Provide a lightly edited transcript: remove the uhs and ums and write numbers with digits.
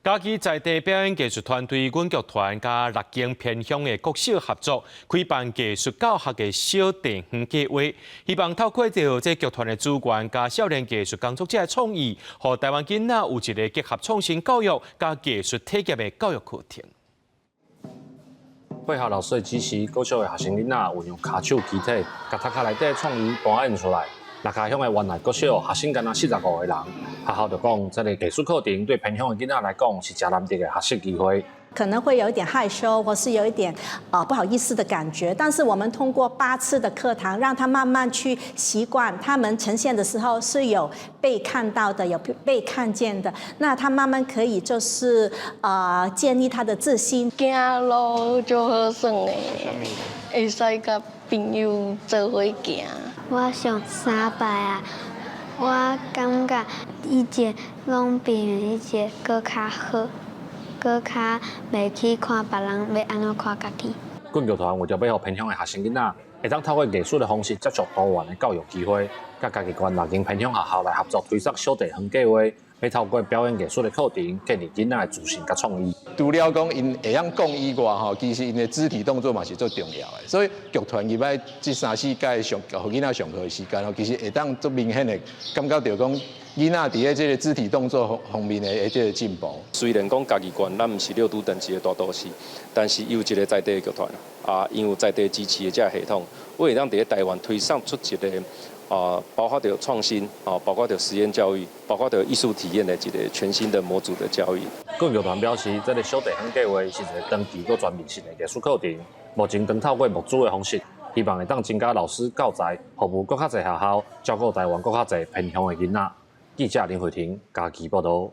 嘉義在地表演藝術團隊阮劇團佮六間偏鄉的國小合作，開辦藝術教學的小地方計畫，希望透過著這劇團的資源佮少年藝術工作者的創意，予台灣囡仔有一个結合創新教育佮藝術體驗的教育課程。配合老師的指示，國小的學生囡仔運用跤手肢體，共頭殼內底的創意搬演出來。六家鄉的原來國小學生敢若45個人，學校就講，這個藝術課程對偏鄉的囡仔來講是誠難得的學習機會。可能會有一點害羞，或是有一點不好意思的感覺。但是我們通過8次的課堂，讓他慢慢去習慣，他們呈現的時候是有被看到的，有被看見的。那他慢慢可以就是建立他的自信。行路足好耍的，會使佮朋友做伙行。我上三擺啊，我感覺以前攏比以前閣較好，閣較袂去看別人欲按怎看家己。阮劇團為著欲予偏鄉的學生囡仔，會當透過藝術的方式接觸多元的教育機會，佮嘉義縣六間偏鄉學校來合作推動小地方計畫，欲透過表演藝術的課程，建立囡仔的自信佮創意。除了講𪜶會曉講以外，吼，其實𪜶的肢體動作嘛是足重要的。所以劇團入來這三四屆上予囡仔上課的時間，吼，其實會當足明顯的感覺著講囡仔佇咧這个肢體動作方面的這个進步。雖然講嘉義縣咱毋是六都等級的大都市，但是伊有一个在地的劇團，啊，𪜶有在地支持的這个系統，會當佇咧台灣推送出一个啊，包括著創新，啊，包括著實驗教育，包括著藝術體驗的一个全新的模組的教育。阮劇團表示，這个小地方計畫是一个長期閣全面性的藝術課程，目前正透過募資的方式，希望會當增加老師教材，服務閣較濟學校，照顧台灣閣較濟偏鄉的囡仔。記者林慧婷嘉義報導。